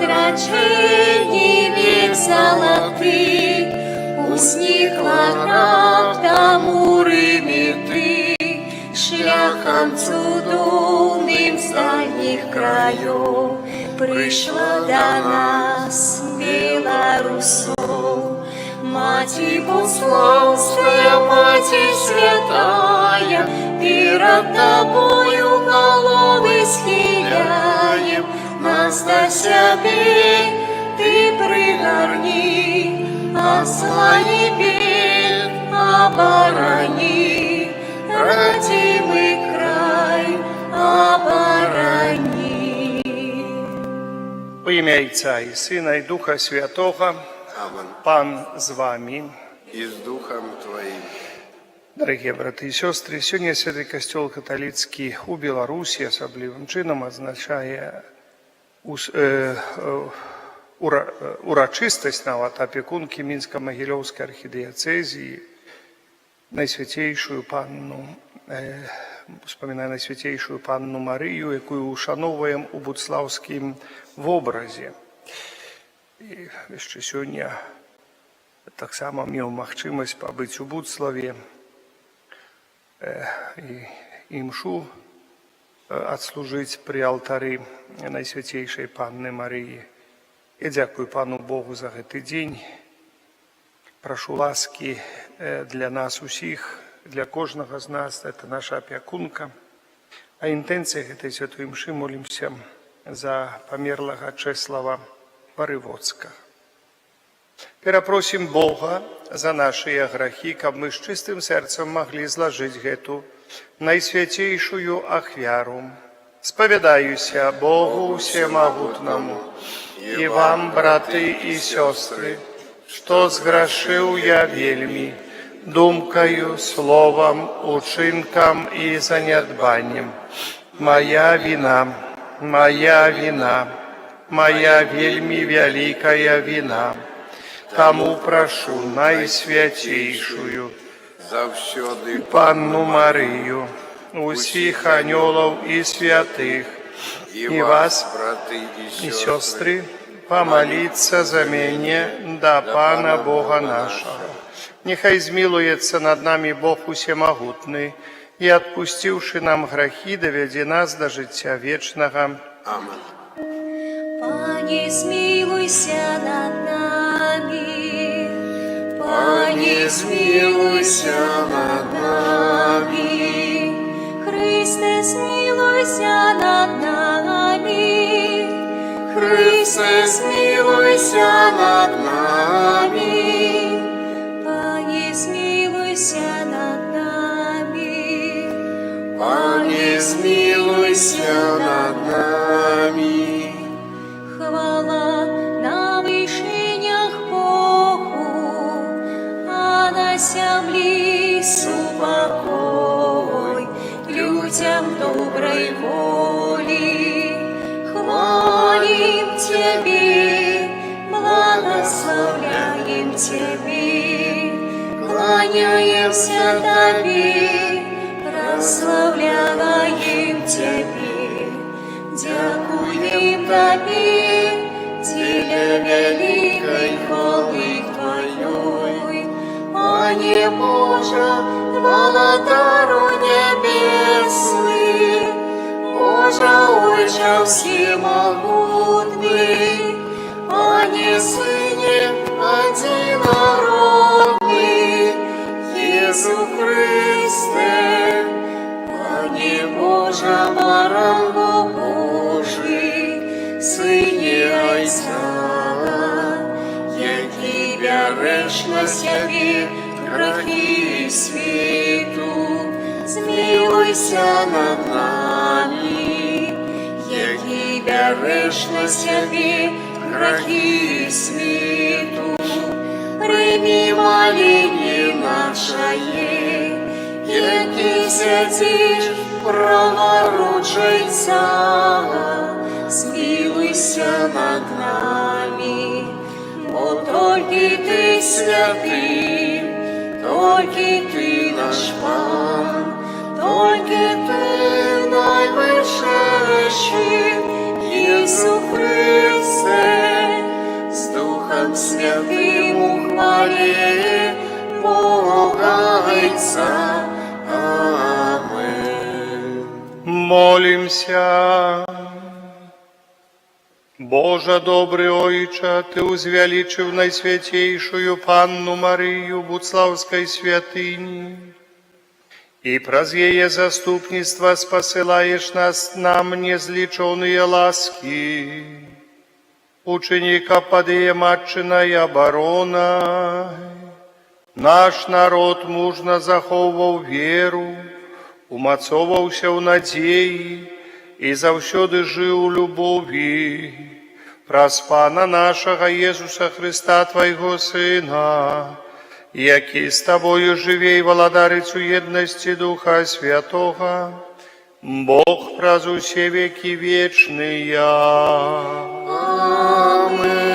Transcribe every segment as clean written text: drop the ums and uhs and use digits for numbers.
Адраджэнні век залаты, узнікла раптам у Рыме ты, шляхам цудоўным з дальніх краёў прыйшла да нас, беларусаў. Маці Будслаўская, Маці святая, перад табою галовы схіляем, нас да сябе ты прыгарні, ад зла і бед абарані, радзімы край абарані. У імя Айца і Сына, і Духа Святога. Амэн. Пан з вамі. І з духам тваім. Дарагія браты і сёстры, сёння Святы Касцёл каталіцкі ў Беларусі асаблівым чынам адзначае урачыстасць нават апекункі Мінска-Магілёўскай архідыяцэзіі, Найсвяцейшую Панну, успамінае Найсвяцейшую Панну Марыю, якую ушаноўваем у будслаўскім вобразе. І яшчэ сёння таксама меў магчымасць пабыць у Будславе і імшу адслужыць пры алтары Найсвяцейшай Панны Марыі. Я дзякую Пану Богу за гэты дзень. Прашу ласкі для нас усіх, для кожнага з нас, это наша апякунка. А інтэнцыя гэтай святой імшы: молімся за памерлага Чэслава Варывоцкага. Перапросім Бога за нашыя грахі, каб мы з чыстым сэрцам маглі злажыць гэту найсвяцейшую ахвяру. Спавядаюся Богу Усемагутнаму і вам, браты і сёстры, што зграшыў я вельмі думкаю, словам, учынкам і занядбаннем. Мая віна, мая віна, мая вельмі вялікая віна. Таму прашу Найсвяцейшую заўсёды Панну Марыю, усіх анёлаў і святых, і вас, браты і сёстры, памаліцца за мяне да Пана Бога нашага. Няхай змілуецца над намі Бог Усемагутны і, адпусціўшы нам грахі, давядзе нас да жыцця вечнага. Амэн. Пане, змілуйся над намі. Пане, змілуйся над намі. Хрысце, змілуйся над намі. Хрысце, змілуйся над намі. Пане, змілуйся над намі. Пане, змілуйся над намі. Хвала на вышынях Богу, а на зямлі супакой людзям добрай волі. Хвалім Цябе, благаслаўляем Цябе, кланяемся Табе, праслаўляем Цябе. Дзякуем Табе дзеля вялікай хвалы Тваёй. Пане Божа, Валадару нябесны, Божа, Ойча ўсемагутны, Пане Сыне адзінародны, Езу Хрысце, Пане Божа, Баранку Божы, Сыне Айца, які бярэш на сябе грахі свету, змілуйся над намі, які бярэш на сябе грахі свету, прымі маленне нашае, які сядзіш праваруч Айца, змілуйся над намі, бо толькі Ты святы, толькі Ты наш Пан, толькі Ты найвышэйшы, Езу Хрысце. Ласка. Божа добры Ойча, Ты ўзвялічыў Найсвяцейшую Панну Марыю ў Будслаўскай святыні, і праз яе заступніцтва спасылаеш нам незлічоныя ласкі. Учыні, каб пад яе матчынай абаронай наш народ мужна захоўваў веру, умацоўваўся ў надзеі і заўсёды жыў у любові. Праз Пана нашага Езуса Хрыста, Твайго Сына, які з Табою жыве і валадарыць у еднасці Духа Святога, Бог праз усе векі вечныя. Амэн.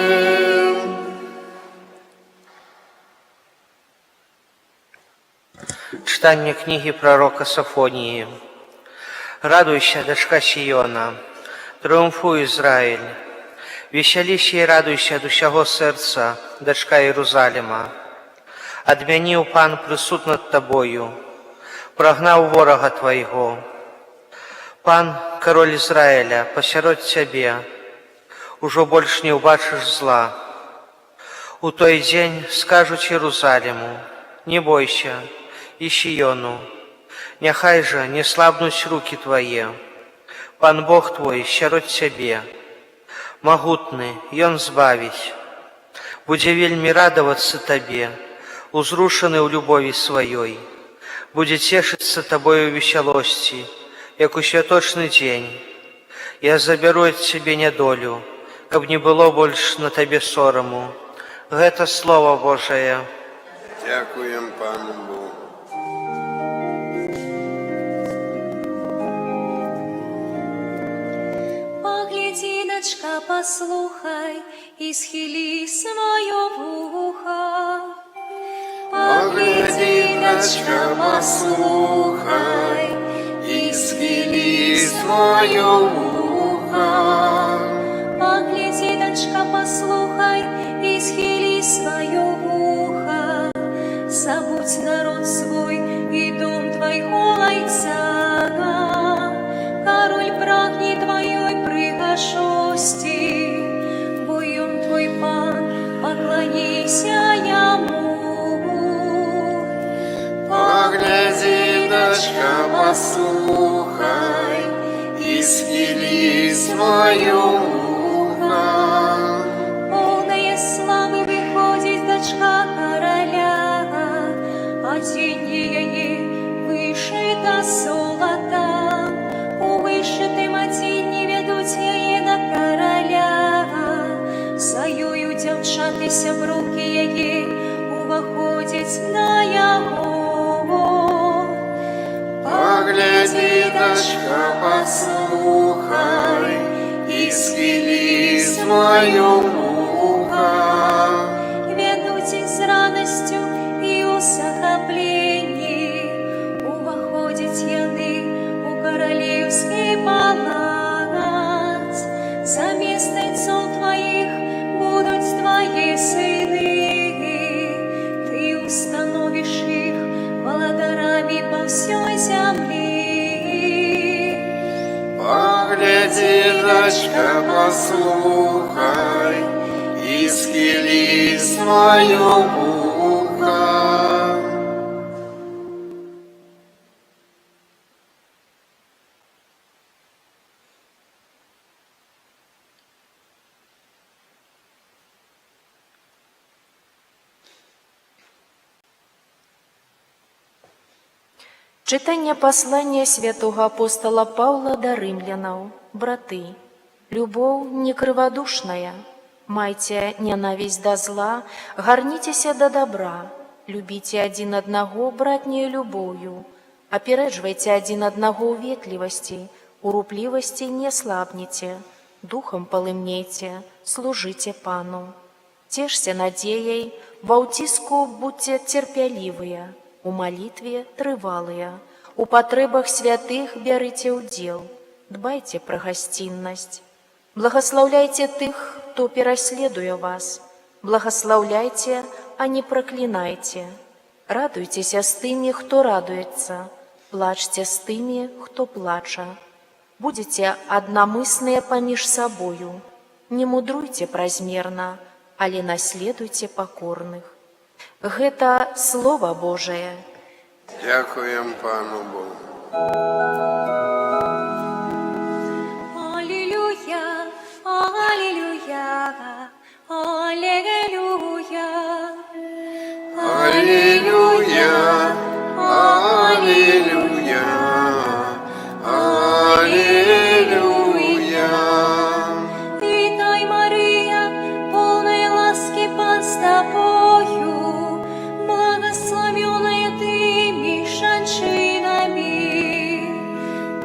Чытанне кнігі прарока Сафоніі. Радуйся, дачка Сіёна, трыумфуй, Ізраіль. Весяліся і радуйся ад усяго сэрца, дачка Ерузалема. Адмяніў Пан прысуд над табою, прагнаў ворага твайго. Пан, кароль Ізраіля, пасярод цябе, ужо больш не ўбачыш зла. У той дзень скажуць Ерузалему: не бойся, і Сіёну: няхай жа не слабнуць рукі твае. Пан Бог твой сярод цябе, магутны, Ён збавіць. Будзе вельмі радавацца табе, узрушаны ў любові сваёй. Будзе цешыцца табою ў весялосці, як у святочны дзень. Я забяру ад цябе нядолю, каб не было больш на табе сораму. Гэта Слова Божае. Дзякуем Пану Богу. Паглядзі, дачка, паслухай і схілі сваё вуха. Паглядзі, дачка, паслухай і схілі сваё вуха. Паглядзі, дачка, паслухай і схілі сваё вуха. Забудзь народ свой і дом твайго айца. Кароль прагне тваёй прыгажосці, бо ён твой пан, пакланіся яму. Паглядзі, дачка, паслухай і схілі сваё вуха. Поўная славы выходзіць дачка караля, адзенне яе вышыта золатам. У вышытым адзенні вядуць яе на караля. За ёю дзяўчаты сяброўкі яе уваходзяць на яго. Паглядзі, дачка, паслухай і схілі сваё вуха. Вядуць іх з радасцю і ў захапленні, уваходзяць яны ў каралеўскі палац. Замест айцоў тваіх будуць твае сыны, ты ўстановіш іх валадарамі па ўсёй зямлі. Паглядзі, дачка, паслухай і схілі сваё вуха. Чытанне паслання святога апостала Паўла да рымлянаў. Браты, любоў не крывадушная. Майце нянавісць да зла, гарніцеся да дабра, любіце адзін аднаго братняю любоўю, апярэджвайце адзін аднаго ў ветлівасці, у руплівасці не слабніце, духам палымнейце, служыце Пану. Цешся надзеяй, ва ўціску будзьце цярпялівыя, у малітве трывалыя, у патрэбах святых бярыце ўдзел, дбайце пра гасціннасць. Благаслаўляйце тых, хто пераследуе вас, благаслаўляйце, а не праклінайце. Радуйцеся з тымі, хто радуецца, плачце з тымі, хто плача. Будзеце аднамысныя паміж сабою. Не мудруйце празмерна, але наследуйце пакорных. Гэта Слова Божае. Дзякуем Пану Богу. Алілуя, алілуя, алілуя. Алілуя, алілуя, алілуя. Вітай, Марыя, поўная ласкі, Пан з табою, благаслаўлёная ты між жанчынамі.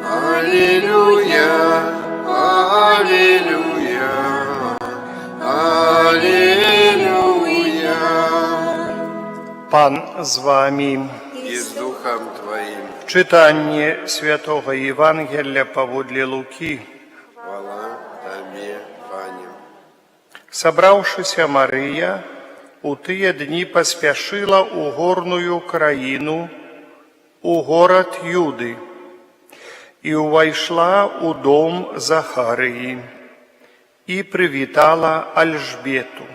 Алілуя, алілуя, алілуя. Пан з вамі. І з духам Тваім. Чытанне святога Евангелля паводле Лукі. Хвала Табе, Пане. Сабраўшыся, Марыя у тыя дні паспяшыла ў горную краіну, у горад Юды, і ўвайшла ў дом Захарыі і прывітала Альжбету.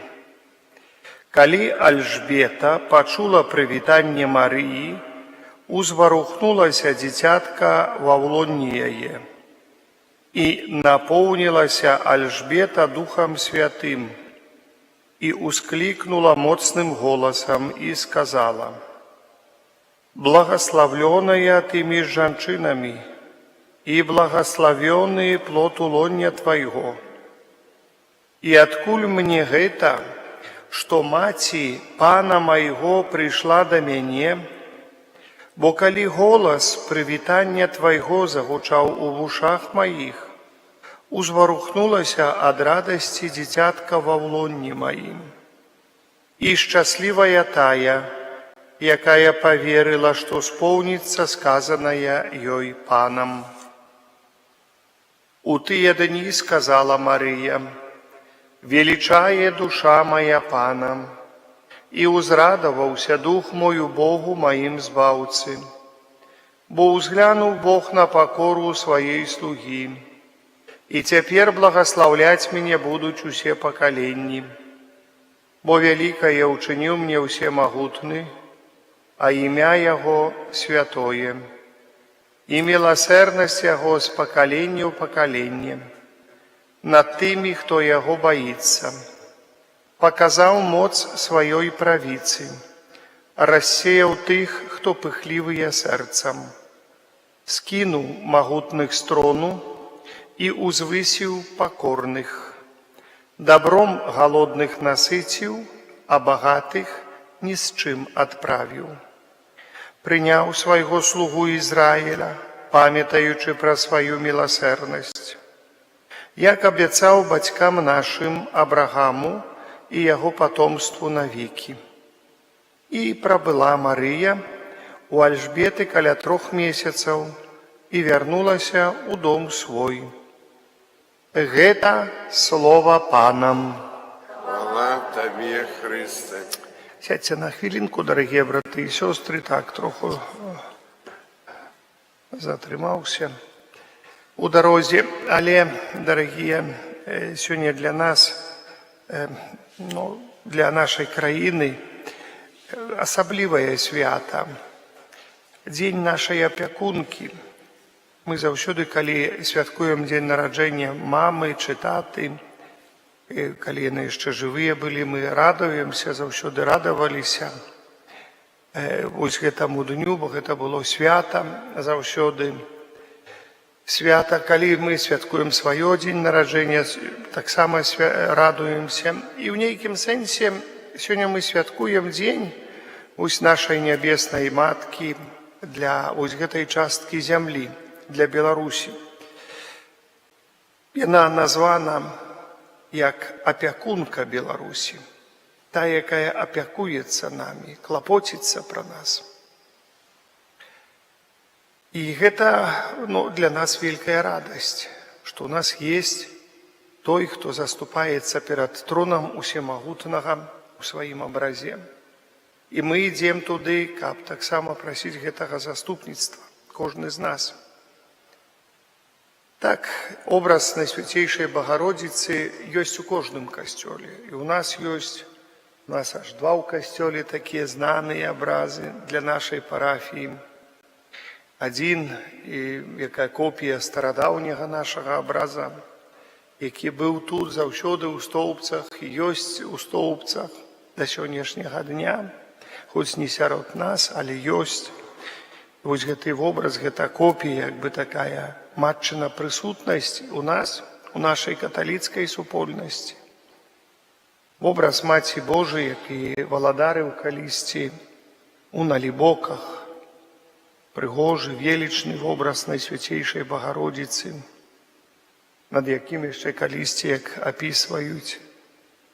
Калі Альжбета пачула прывітанне Марыі, узварухнулася дзіцятка ва ўлонні яе. І напоўнілася Альжбета Духам Святым, і ўсклікнула моцным голасам і сказала: «Благаслаўлёная ты між жанчынамі, і благаслаўлёны плод улоння Твайго. І адкуль мне гэта, што маці Пана майго прыйшла да мяне? Бо калі голас прывітання Твайго загучаў у вушах маіх, узварухнулася ад радасці дзіцятка ва ўлонні маім. І шчаслівая тая, якая паверыла, што споўніцца сказанае ёй Панам». У тыя дні сказала Марыя: «Велічае душа мая Пана, і ўзрадаваўся дух мой у Богу маім Збаўцы, бо ўзглянуў Бог на пакору сваёй слугі, і цяпер благаслаўляць мяне будуць усе пакаленні. Бо вялікае ўчыніў мне Усемагутны, а імя Яго святое, і міласэрнасць Яго з пакалення ў пакаленне над тымі, хто Яго баіцца. Паказаў моц сваёй правіцы, рассеяў тых, хто пыхлівыя сэрцам, скінуў магутных з трону і ўзвысіў пакорных, дабром галодных насыціў, а багатых ні з чым адправіў. Прыняў свайго слугу Ізраіля, памятаючы пра сваю міласэрнасць, як абяцаў бацькам нашым, Абрагаму і яго патомству навекі». І прабыла Марыя у Альжбеты каля 3 месяцаў і вярнулася ў дом свой. Гэта слова Пана. Хвала Табе, Хрысце. Сядзьце на хвілінку, дарагія браты і сёстры, так троху затрымаўся у дарозе, але, дарагія, сёння для нас, ну, для нашай краіны асаблівае свята. Дзень нашай апякункі. Мы заўсёды, калі святкуем дзень нараджэння мамы чы таты, калі яны яшчэ жывыя былі, мы радуемся, заўсёды радаваліся вось гэтаму дню, бо гэта было свята заўсёды. Свята, калі мы святкуем сваё дзень нараджэння, таксама радуемся. І ў нейкім сэнсе сёння мы святкуем дзень вось нашай нябеснай маткі для вось гэтай часткі зямлі, для Беларусі. Яна названа як апякунка Беларусі, та, якая апякуецца намі, клапоціцца пра нас. І гэта, ну, для нас вялікая радасць, што ў нас есть той, хто заступаецца перад тронам Усемагутнага у сваім абразе. І мы ідзем туды, каб таксама прасіць гэтага заступніцтва, кожны з нас. Так, образ Найсвяцейшай Багародзіцы ёсць у кожным касцёле. І ў нас ёсць, у нас аж два ў касцёле такія знаныя абразы для нашай парафіі. Адзін, і якая копія старадаўняга нашага абраза, які быў тут заўсёды ў Стоўбцах і ёсць у Стоўбцах да сённяшняга дня, хоць не сярод нас, але ёсць. Вось гэты вобраз, гэта копія, як бы такая матчына прысутнасць у нас, у нашай каталіцкай супольнасці. Вобраз Маці Божай, які валадарыў калісьці у Налібоках, прыгожы, велічны вобраз Найсвяцейшай Багародзіцы, над якім яшчэ калісьці, як апісваюць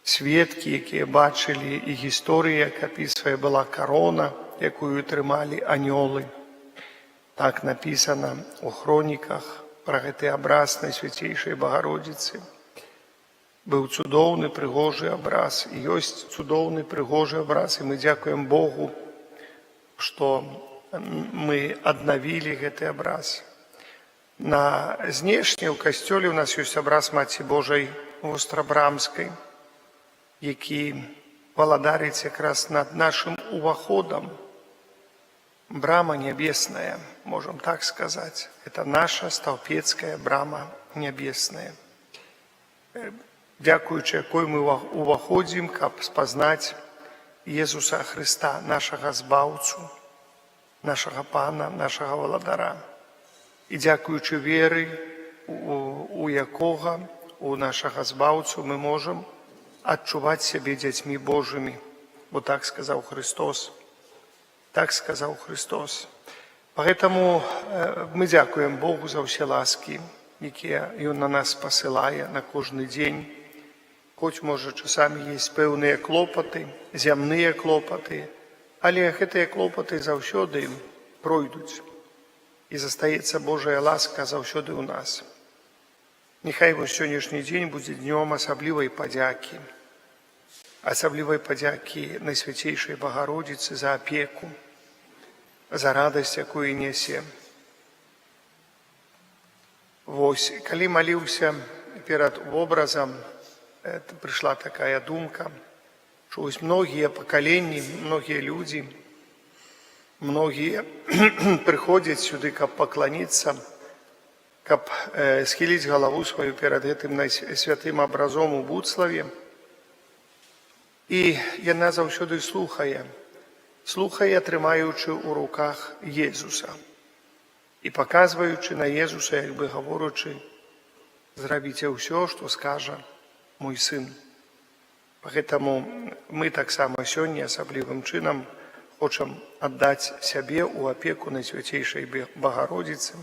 сведкі, якія бачылі, і гісторыя, як апісвае, была карона, якую трымалі анёлы. Так напісана ў хроніках пра гэты абраз Найсвяцейшай Багародзіцы. Быў цудоўны, прыгожы абраз, і ёсць цудоўны, прыгожы абраз, і мы дзякуем Богу, што мы аднавілі гэты абраз. На знешне ў касцёле ў нас ёсць абраз Маці Божай Вострабрамскай, які валадарыць якраз над нашым уваходам. Брама нябесная, можам так сказаць. Это наша стаўпецкая брама нябесная, дзякуючы якой мы уваходзім, каб спазнаць Езуса Хрыста, нашага Збаўцу, нашага Пана, нашага Валадара. І дзякуючы веры, у якога, у нашага Збаўцу, мы можам адчуваць сябе дзяцьмі Божымі, бо так сказаў Хрыстос. Так сказаў Хрыстос. Поэтому мы дзякуем Богу за ўсе ласкі, якія Ён на нас пасылае на кожны дзень. Хоць, можа, часамі есть пэўныя клопаты, зямныя клопаты, але гэтыя клопаты заўсёды пройдуць, і застаецца Божая ласка заўсёды ў нас. Няхай вось сённяшні дзень будзе днём асаблівай падзякі, асаблівай падзякі Найсвяцейшай Багародзіцы за апеку, за радасць, якую нясе. Вось, калі маліўся перад вобразам, прыйшла такая думка, што вось многія пакаленні, многія людзі, многія прыходзяць сюды, каб пакланіцца, каб схіліць галаву сваю перад гэтым святым абразом у Будславе. І яна заўсёды слухае, слухае, трымаючы ў руках Езуса і паказваючы на Езуса, як бы гаворачы: «Зрабіце ўсё, што скажа мой сын». Поэтому мы таксама сёння асаблівым чынам хочам аддаць сябе ў апеку Найсвяцейшай Багародзіцы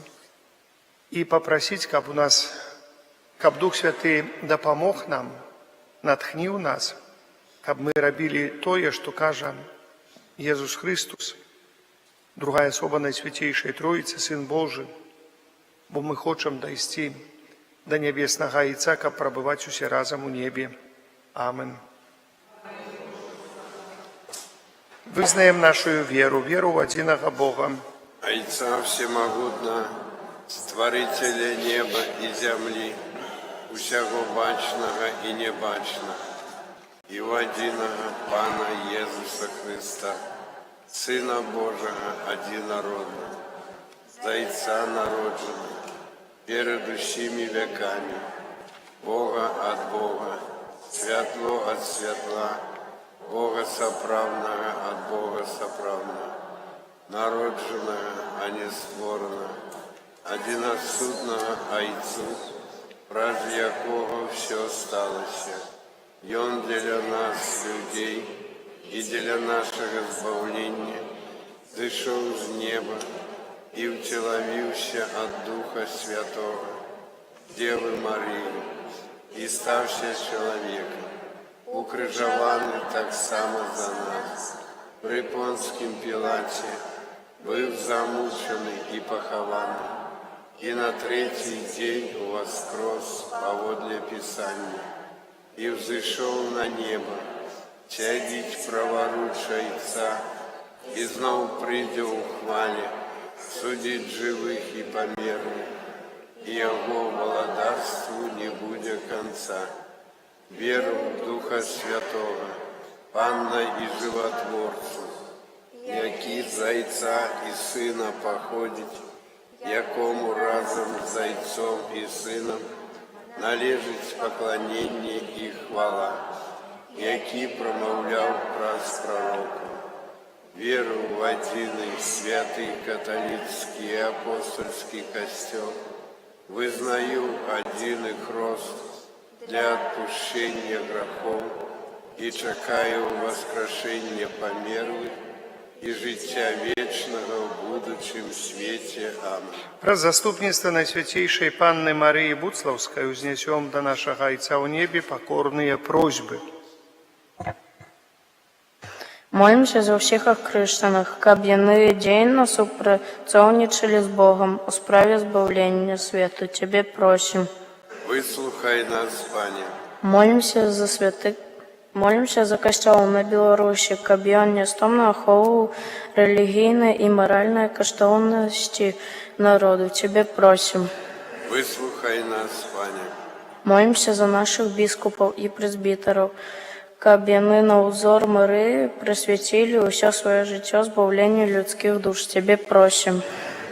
і папрасіць, каб Дух Святы дапамог нам, натхніў нас, каб мы рабілі тое, што кажа Езус Хрыстус, другая асоба Найсвяцейшай Троіцы, Сын Божы, бо мы хочам дайсці да нябеснага Айца, каб прабываць усе разам у небе. Амен. Вызнаем нашу веру, веру ў адзінага Бога, Айца Усемагутнага, Стварыцеля неба і зямлі, усяго бачнага і нябачнага, і ў адзінага Пана Езуса Хрыста, Сына Божага адзінароднага, з Айца народжанага перад усімі вякамі, Бога ад Бога, святло ад святла, Бога сапраўднага ад Бога сапраўднага, народжанага, а не створанага, адзінасутнага Айцу, праз якога ўсё сталася. Ён для нас, людзей, і для нашага збаўлення зышоў з неба і ўцелавіўся ад Духа Святога, Дзевы Марыі, і стаўся чалавекам, укрыжаваны таксама за нас, пры Понцкім Пілаце, быў замучаны і пахаваны, і на трэці дзень уваскрос паводле Пісання, і ўзышоў на неба, сядзіць праваруч Айца, і зноў прыйдзе ў хвале судзіць жывых і памерлых, і і Яго валадарству не будзе канца. Веру ў Духа Святога, Пана і Жыватворцу, які з Айца і Сына паходзіць, якому разам з Айцом і Сынам належыць пакланенне і хвала, які прамаўляў праз прарокаў. Веру ў адзін святы каталіцкі і апостальскі Касцёл, вызнаю адзін хрост для адпушчэння грахоў і чакаю ўваскрасення памерлых і жыцця вечнага ў будучым свеце. Амэн. Праз заступніцтва Найсвяцейшай Панны Марыі Будслаўскай узнясём да нашага Айца ў небе пакорныя просьбы. Молімся за ўсіх ахрышчаных, каб яны дзейна супрацоўнічалі з Богам у справе збаўлення свету. Цябе просім. Выслухай нас, Пане. Молімся за Касцёл на Беларусі, каб ён нястомна ахоўваў рэлігійныя і маральныя каштоўнасці народу. Цябе просім. Выслухай нас, Пане. Молімся за нашых біскупаў і прэзбітараў, каб яны на ўзор Марыі прысвяцілі ўсё сваё жыццё збаўленню людскіх душ. Цябе просім.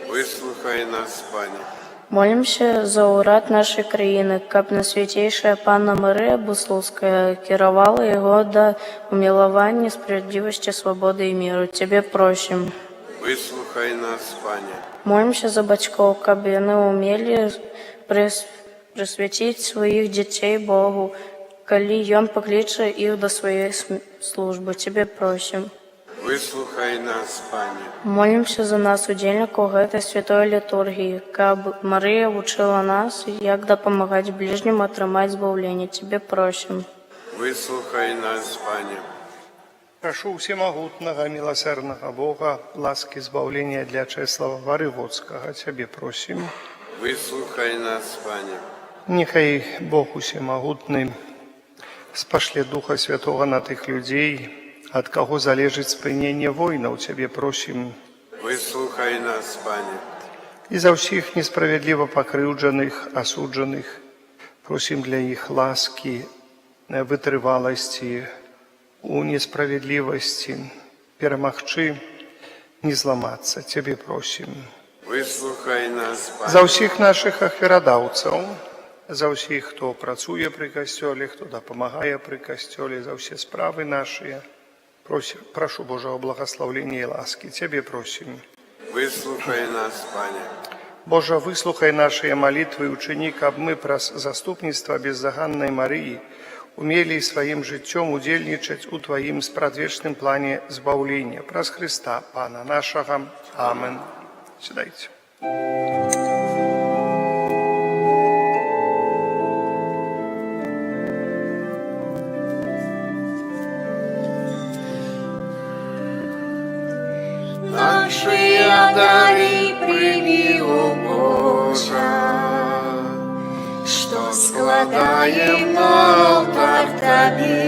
Выслухай нас, Пане. Молімся за ўрад нашай краіны, каб Найсвяцейшая Панна Марыя Будслаўская кіравала яго да ўмілавання справядлівасці, свабоды і міру. Цябе просім. Выслухай нас, Пане. Молімся за бацькоў, каб яны ўмелі прысвяціць сваіх дзяцей Богу, калі Ён пакліча іх да сваёй службы. Цябе просім. Выслухай нас, Пане. Молімся за нас, удзельнікаў гэтай святой літургіі, каб Марыя вучыла нас, як дапамагаць бліжнім атрымаць збаўленне. Цябе просім. Выслухай нас, Пане. Прашу ўсемагутнага міласэрнага Бога ласкі збаўлення для Чэслава Варыгодскага. Цябе просім. Выслухай нас, Пане. Няхай Бог усемагутны спашле Духа Святога на тых людзей, ад каго залежыць спыненне войнаў, Цябе просім. Выслухай нас, Пане. І за ўсіх несправядліва пакрыўджаных, асуджаных, просім для іх ласкі, вытрываласці у несправядлівасці, перамагчы, не зламацца, Цябе просім. Выслухай нас, За Пане. ўсіх нашых ахвярадаўцаў, за ўсіх, хто працуе пры касцёле, хто дапамагае пры касцёле, за ўсе справы нашыя, просім, прашу Божага благаслаўлення і ласкі, Цябе просім. Выслухай нас, Пане. Божа, выслухай нашыя малітвы і учыні, каб мы праз заступніцтва беззаганнай Марыі умелі сваім жыццём удзельнічаць у Тваім спрадвечным плане збаўлення. Праз Хрыста, Пана нашага. Амен. Сядайце. Нашы дары прымі, о Божа, што складаем на алтар Табе.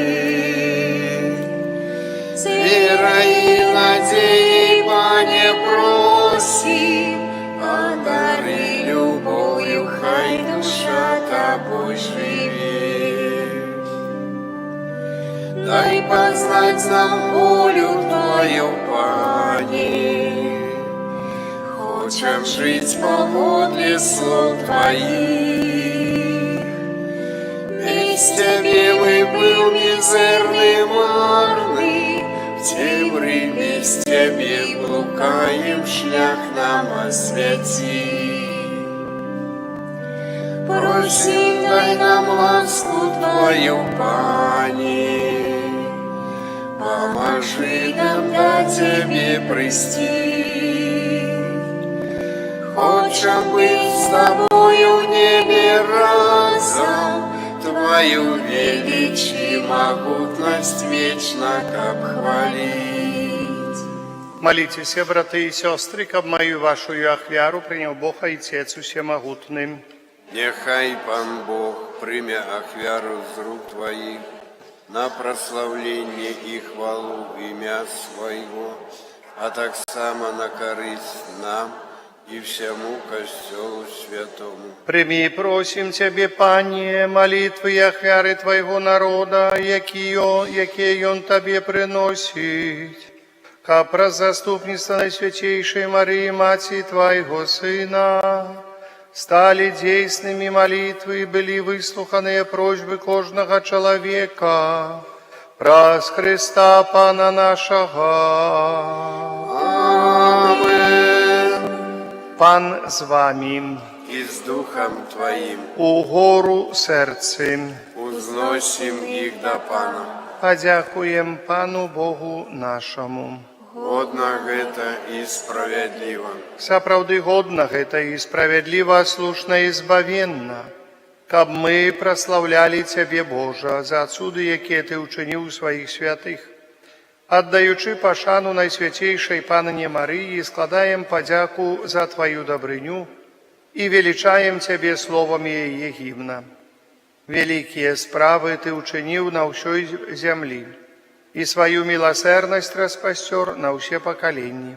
З верай і надзеяй, Пане, просім, адары любоўю, хай душа Табой жыве. Дай пазнаць нам волю Тваю, Пане, хочам жыць паводле слоў Тваіх. Без Цябе мы пыл мізэрны, марны, у цемры без Цябе блукаем, шлях нам асвяці. Просім, дай нам ласку Тваю, Пане, памажы нам да Цябе прыйсці. Хочам быць з Табою ў небе разам, Тваю веліч і магутнасць вечна каб хваліць. Маліцеся, браты і сёстры, каб маю і вашу ахвяру прыняў Бог Айцец усемагутны. Няхай Пан Бог прыме ахвяру з рук Тваіх на праслаўленне і хвалу імя Свайго, а таксама на карысць нам и всему Костелу Святому. Прымі, просім Цябе, Пане, малітвы і ахвяры Твайго народа, якія ён Табе прыносіць, каб праз заступніцтва Найсвяцейшай Марыі, Маці Твайго Сына, сталі дзейснымі малітвы і былі выслуханыя просьбы кожнага чалавека, праз Хрыста Пана нашага. Амэн. Пан з вамі. И с Духом Твоим. Угору сэрцы. Узносим их до Пана. Падзякуем Пану Богу нашаму. Годно гэта и справедливо. Сапраўды годна гэта і справядліва, слушна і збавенна, каб мы праслаўлялі Цябе, Божа, за цуды, якія Ты ўчыніў у сваіх святых. Аддаючы пашану Найсвяцейшай Панне Марыі, складаем падзяку за Тваю дабрыню і велічаем Цябе словамі яе гімна. Вялікія справы Ты ўчыніў на ўсёй зямлі, і сваю міласэрнасць распасцёр на ўсе пакаленні.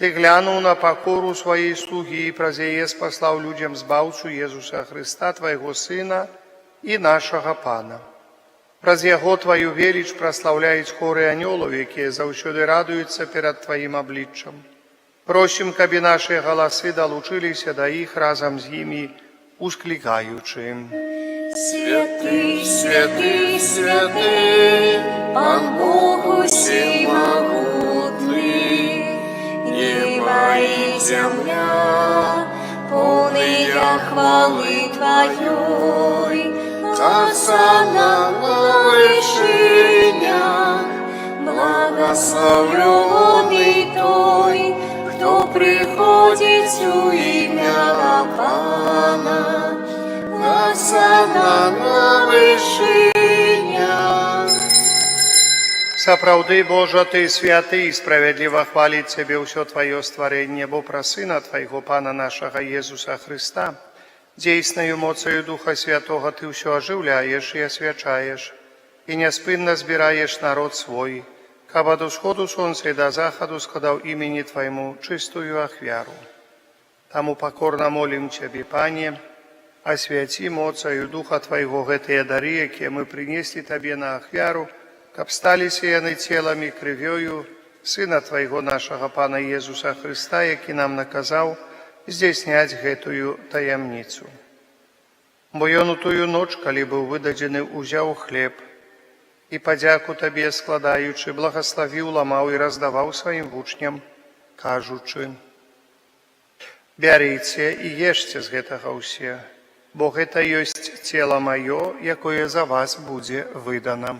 Ты глянуў на пакору сваёй слугі і праз яе спаслаў людзям Збаўцу Езуса Хрыста, Твайго Сына і нашага Пана. Праз Яго Тваю веліч праслаўляюць хоры анёлаў, якія заўсёды радуюцца перад Тваім абліччам. Просім, каб і нашыя галасы далучыліся да іх, разам з імі усклікаючы. Святы, святы, святы, Пан Бог усемагутны, неба і зямля поўныя хвалы Тваёй. Гасанна на вышынях, Благаслаўлёны той, хто прыходзіць у імя Пана. Гасанна на вышынях. Сапраўды, Божа, Ты святы, і справядліва хваліць Цябе ўсё Тваё стварэнне, бо праз Сына Твайго, Пана нашага Езуса Хрыста, дзейснаю моцаю Духа Святога Ты ўсё ажыўляеш і асвячаеш, і няспынна збіраеш народ свой, каб ад усходу сонца і да захаду складаў імені Твайму чыстую ахвяру. Таму пакорна молім Цябе, Пане, асвяці моцаю Духа Твайго гэтыя дары, якія мы прынеслі Табе на ахвяру, каб сталіся яны целам і крывёю Сына Твайго, нашага Пана Езуса Хрыста, які нам наказаў здзяйсняць гэтую таямніцу. Бо Ён у тую ноч, калі быў выдадзены, узяў хлеб і, падзяку Табе складаючы, благаславіў, ламаў і раздаваў сваім вучням, кажучы: «Бярыце і ешце з гэтага ўсе, бо гэта ёсць цела маё, якое за вас будзе выдана».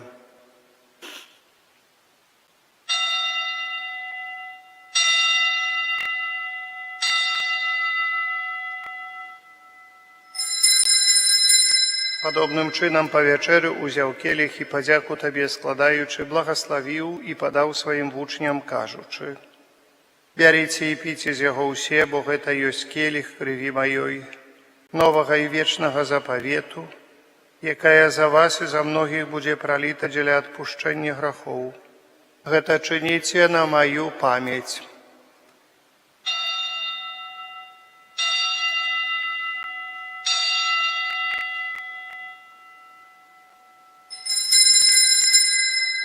Падобным чынам па вячэры ўзяў келіх і, падзяку Табе складаючы, благаславіў і падаў сваім вучням, кажучы: «Бярыце і піце з яго ўсе, бо гэта ёсць келіх крыві маёй, новага і вечнага запавету, якая за вас і за многіх будзе праліта дзеля адпушчэння грахоў. Гэта чыніце на маю памяць».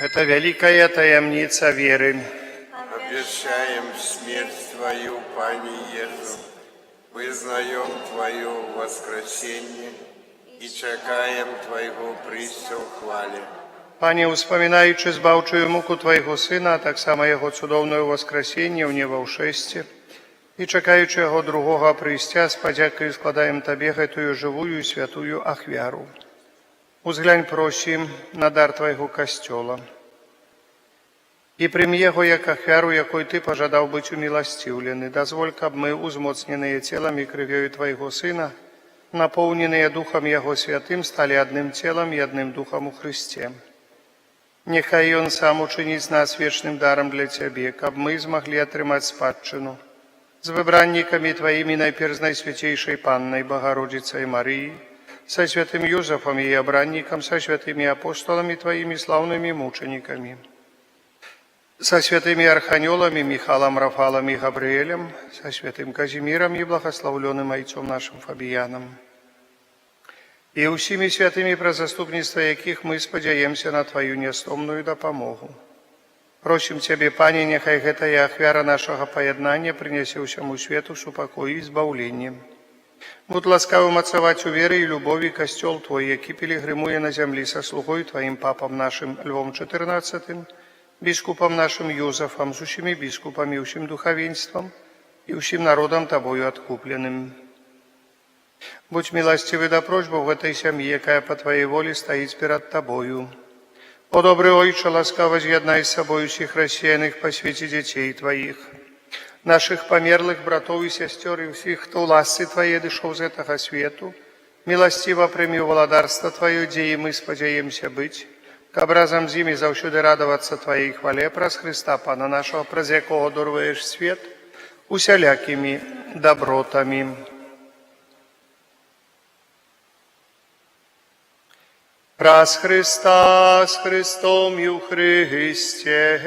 Гэта вялікая таямніца веры. Обещаем смерть Твою, Пане Иисус, вызнаем Твое воскресение и чакаем Твоего прыйсця ў хвале. Пане, успамінаючы збаўчую муку Твайго Сына, а таксама Яго цудоўнае ўваскрасенне ў небаўшэсце, і чакаючы Яго другога прыйсця, з падзякаю складаем Табе гэтую жывую і святую ахвяру. Узглянь, просім, на дар Твайго Касцёла і прымі яго як ахвяру, якой Ты пажадаў быць уміласціўлены. Дазволь, каб мы, узмоцненыя целам і крывёю Твайго Сына, напоўненыя Духам Яго Святым, сталі адным целам і адным духам у Хрысце. Няхай Ён сам учыніць нас вечным дарам для Цябе, каб мы змаглі атрымаць спадчыну з выбраннікамі Тваімі, найперш з Найсвяцейшай Паннай Багародзіцай Марыяй, са святым Юзафам, яе абраннікам, са святымі апосталамі Тваімі, слаўнымі мучанікамі, Са святымі арханёламі Міхалам, Рафалам і Габрыэлем, са святым Казімірам і благаслаўлёным айцом нашым Фабіянам, і ўсімі святымі, праз заступніцтва якіх мы спадзяемся на Тваю нястомную дапамогу. Просім Цябе, Пане, няхай гэтая ахвяра нашага паяднання прынясе ўсяму свету супакой і збаўленне. Будзь ласкавы умацаваць у веры і любові Касцёл Твой, які пілігрымуе на зямлі, са слугой Тваім папам нашым Львом XIV, біскупам нашым Юзафам, з усімі біскупамі, усім духавенствам і ўсім народам, Табою адкупленым. Будзь міласцівы да просьбаў гэтай сям'і, якая па Тваёй волі стаіць перад Табою. О добры Ойча, ласкава з'яднай з сабой усіх рассеяных па свеце дзяцей Тваіх, нашых памерлых братоў і сясцёр і ўсіх, хто ў ласцы Тваёй адышоў з гэтага свету, міласціва прымі ў валадарства Тваё, дзе і мы спадзяемся быць, каб разам з імі заўсёды радавацца Тваёй хвале праз Хрыста, Пана нашага, праз якога адорваеш свет усялякімі дабротамі. Праз Хрыста, з Хрыстом і ў Хрысце,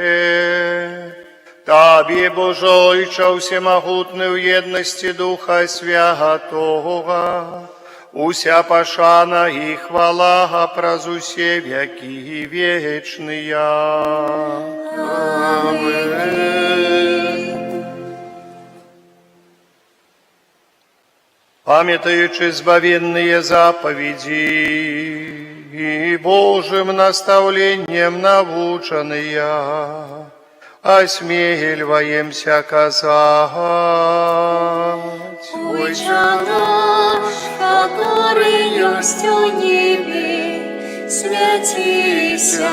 Табе, Божа Ойча ўсемагутны, ў еднасці Духа Святога, уся пашана і хвала праз усе вякі вечныя. Амэн. Памятаючы збавенныя запаведзі і Божым настаўленнем навучаныя, асмельваемся казаць. Ойча наш, каторы ёсць у небе, свяціся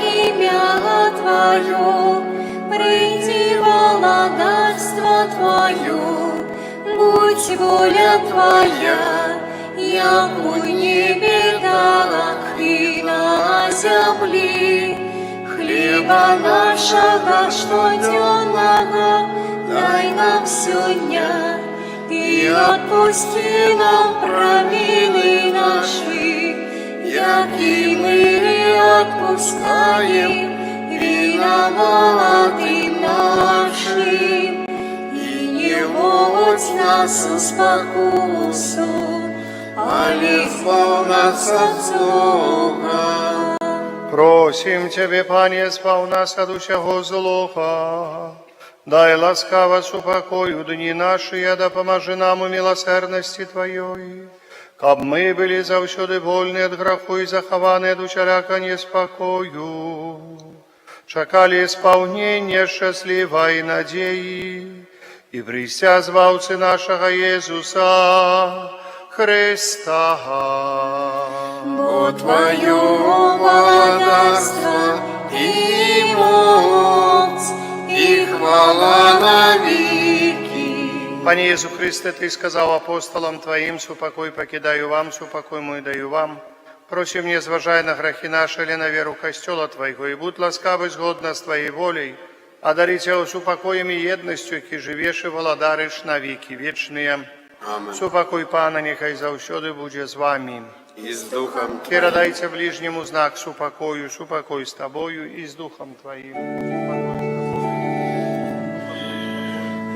імя Тваё, прыйдзі валадарства Тваё, будзь воля Твая, як у небе, так і на зямлі. Хлеба нашага штодзённага дай нам сёння, і адпусці нам правіны нашы, як і мы адпускаем вінаватым нашым. І не ўводзь нас у спакусу, але Збаў нас ад злога. Просім Цябе, Пане, збаў нас ад усяго злога. Дай ласкава супакой у дні нашы, дапамажы нам у міласэрнасці Тваёй, каб мы былі заўсёды вольны ад граху і захаваны ад усялякага неспакою. Чакалі спаўнення шчаслівай надзеі і прыйсця Збаўцы нашага Езуса Хрыста. Бо Тваё валадарства і моц, і хвала навекі. Пане Езу Хрысце, Ты сказаў апосталам Тваім: «Супакой пакідаю вам, супакой мой даю вам». Просім, не зважай на грахі нашы, але на веру Касцёла Твайго, і будзь ласкавы згодна з Тваёй воляй, адарыць яго супакоем і еднасцю, які жывеш і валадарыш на векі вечныя. Амэн. Супакой Пана няхай заўсёды будзе з вамі. І з духам Тваім. Перадайце бліжняму знак супакою. Супакой з табою і з духам тваім.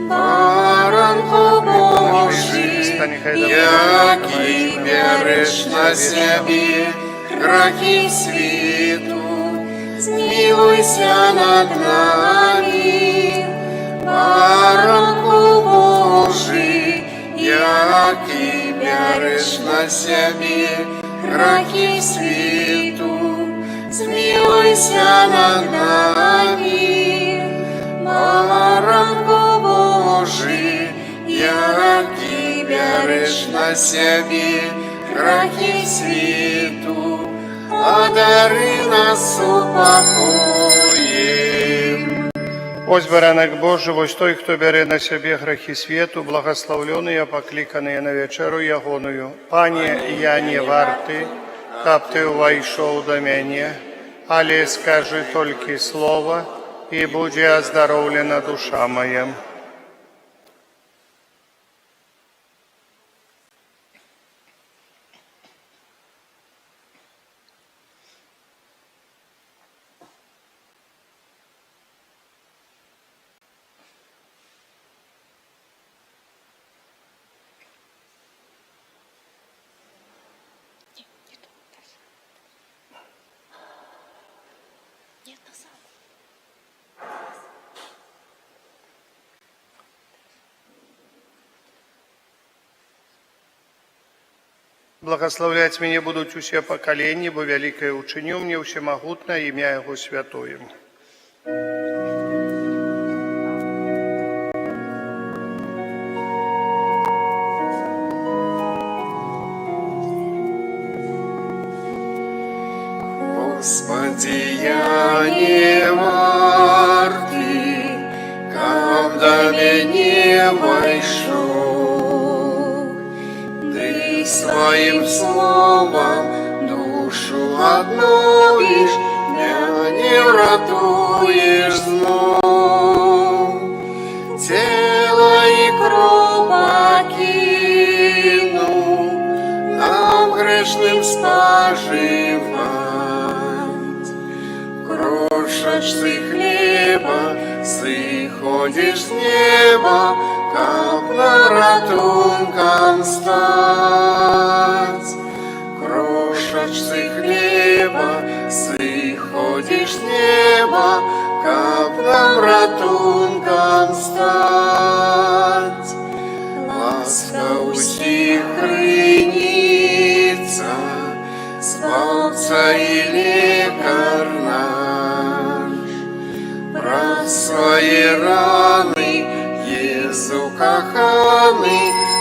Баранку Божы, Які бярэш на сябе грахі свету, змілуйся над намі. Баранку Божы, які бярэш на сябе грахі свету, змілуйся над намі. Баранку Божы, які бярэш на сябе грахі свету, адары нас супакоем. Вось Баранак Божы, вось той, хто бярэ на сябе грахі свету, благаслаўлёныя, пакліканыя на вячэру Ягоную. Пане, я не варты, каб ты ўвайшоў да мяне, але скажы толькі слова, і будзе аздароўлена душа мая. Благаслаўляць мяне будуць усе пакаленні, бо вялікае ўчыніў мне Усемагутны, імя Яго святое. Госпадзе, я не варты, каб да мяне ўвайшоў. Ты сваім словам душу адновіш, мяне ўратуеш зноў. Цела і кроў пакінуў, нам грэшным спажываць. Крошачцы хлеба сыходзіш з неба, каб нам ратункам стаць. Крошачцы хлеба сыходзіш з неба, каб нам ратункам стаць. Ласка ўсіх крыніца, Збаўца і лекар наш. Праз свае раны, Езу каханы,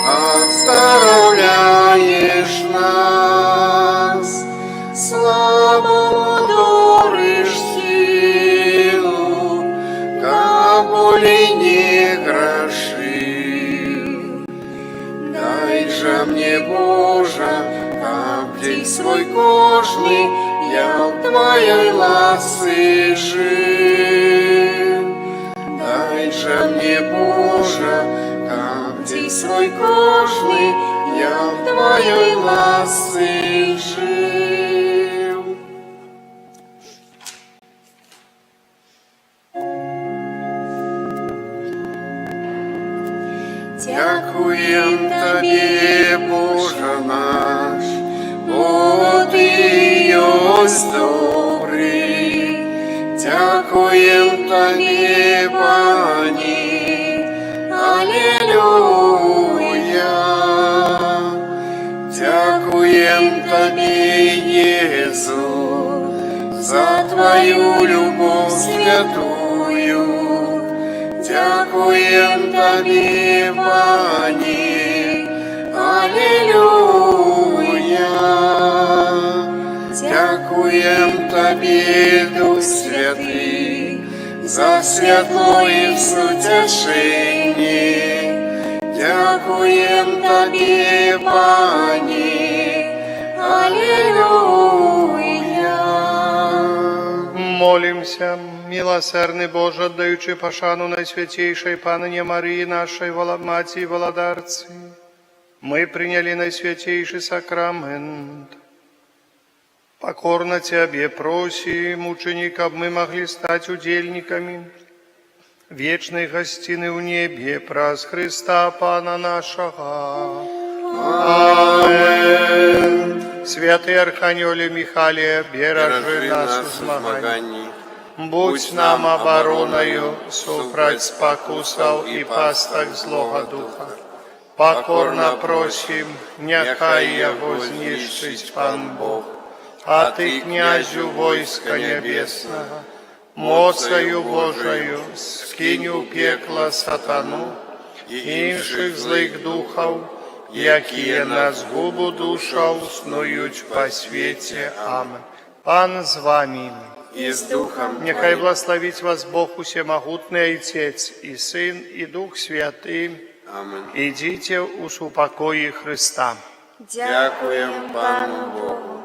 аздараўляеш нас. Слабаму дорыш сілу, каб болей не грашыў. Дай жа мне, Божа, каб дзень свой кожны я ў Тваёй ласцы жыў. Дай жа мне, Божа, каб дзень свой кожны я ў Тваёй ласцы жыў. Дзякуем Табе, Божа наш, бо Ты ёсць добры. Дзякуем Табе, Пане, Алілуя. Дзякуем Табе, Езу, за Тваю любоў святую. Дзякуем Табе, Пане, Алілуя. Дзякуем Табе, Дух Святы, за святло і суцяшэнне. Дзякуем Табе, Пане, Алілуя. Молімся, міласэрны Божа, аддаючы пашану Найсвяцейшай Панне Марыі, нашай Маці і Валадарцы, мы прынялі Найсвяцейшы Сакрамэнт. Пакорна Цябе просім, учыні, каб мы маглі стаць удзельнікамі вечнай гасціны ў небе праз Хрыста Пана нашага. Амэн. Святы Арханёле Міхале, беражы нас у змаганні. Будзь нам абаронаю супраць спакусаў і пастак злога духа. Пакорна просім, няхай яго знішчыць Пан Бог. А ты, князю войска нябеснага, моцаю Божаю скінь у пекла сатану і іншых злых духаў, якія на згубу душаў снуюць па свеце. Амэн. Пан з вамі. І з духам Няхай Тваім. благаславіць вас Бог Усемагутны, Айцец і Сын, і Дух Святы. Амэн. Ідзіце ў супакоі Хрыста. Дзякуем Пану Богу.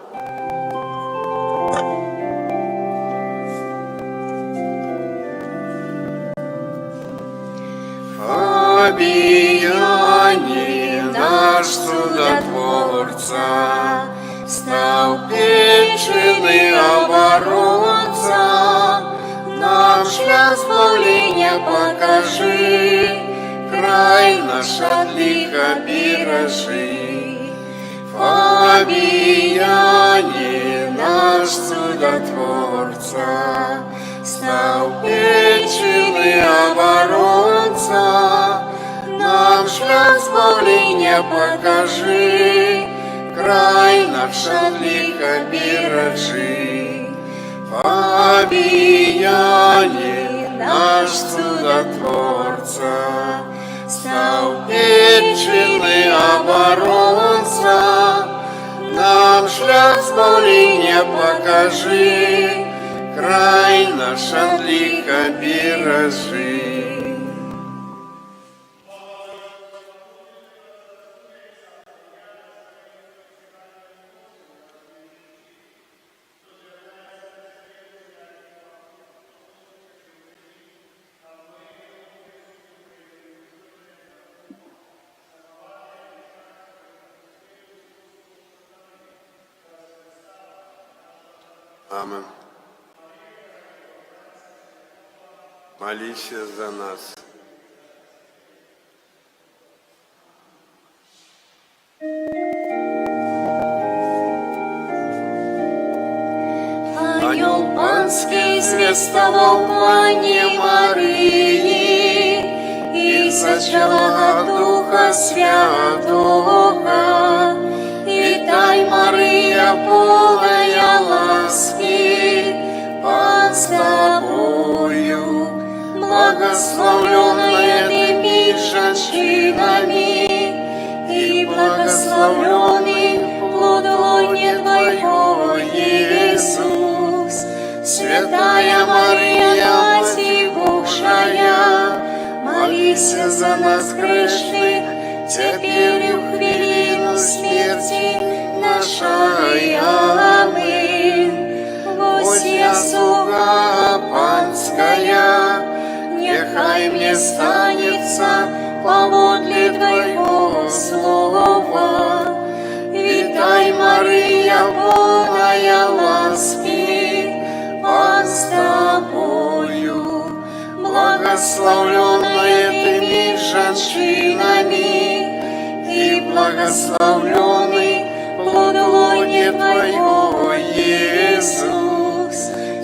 Фабіяне, наш цудатворца, стаў печаны абаронца, нам шлях збаўлення пакажы, край наш ад ліха беражы. Фабіяне, наш цудатворца, стаў печаны абаронца, нам шлях збаўлення пакажы, Край наш ад ліха беражы. Фабіяне, наш цудатворца, стаў вечны абаронца, нам шлях збаўлення пакажы, край наш ад ліха беражы. Амэн. Маліся за нас. Анёл Панскі звеставаў Панне Марыі, і зачала ад Духа Святога. Вітай, Марыя, поўная ласкі, Пан з табою, Благаслаўлёная благаслаўлёная ты між жанчынамі, і благаслаўлёны плод лона Твайго, Езус. Святая Марыя, Маці Божая, маліся за нас грэшных, цяпер і ў хвіліну смерці нашай. Амэн. Вось я слуга Панская, няхай мне станецца паводле Твайго слова. Вітай, Марыя, поўная ласкі, Пан з табою, благаслаўлёная ты між жанчынамі, і благаслаўлёны плод лона Твайго, Езус.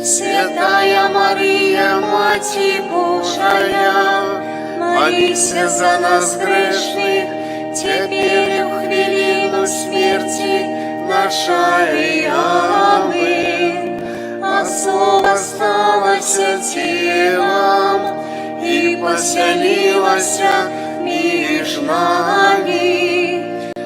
Святая Марыя, Маці Божая, маліся за нас грэшных, цяпер і ў хвіліну смерці нашай. Амэн. А Слова сталася целам і пасялілася між намі.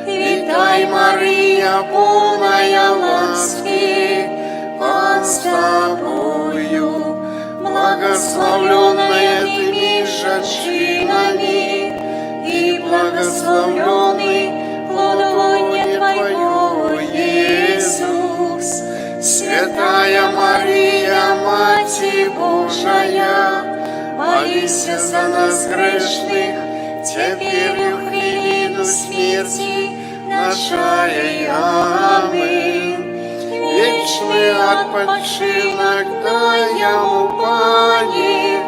Вітай, Марыя, поўная ласкі, Пан з табою, благаслаўлёная ты між жанчынамі, і благаслаўлёны плод лона Твайго, Езус. Святая Марыя, Маці Божая, маліся за нас грэшных, цяпер і ў хвіліну смерці нашай. Амэн. Вечны адпачынак дай яму, Пане,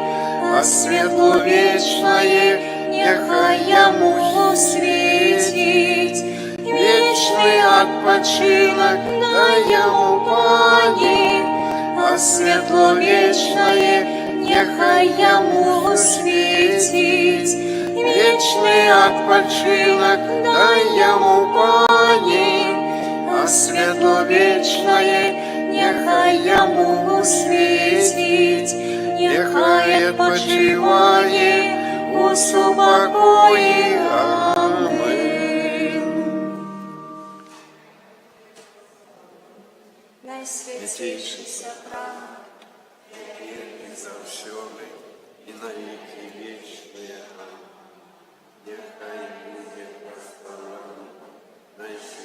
а святло вечнае няхай яму Свеціць. Вечны адпачынак дай яму, Пане, а святло вечнае няхай яму Свеціць. Вечны адпачынак дай яму, Пане, а святло вечнае няхай яму Свеціць. Няхай адпачывае у супакоі. Амэн. Найсвяцейшы Сакрамант, І заўсёды, і на векі вечныя. Амэн. Няхай будзе праслаўлёны Найсвяцейшы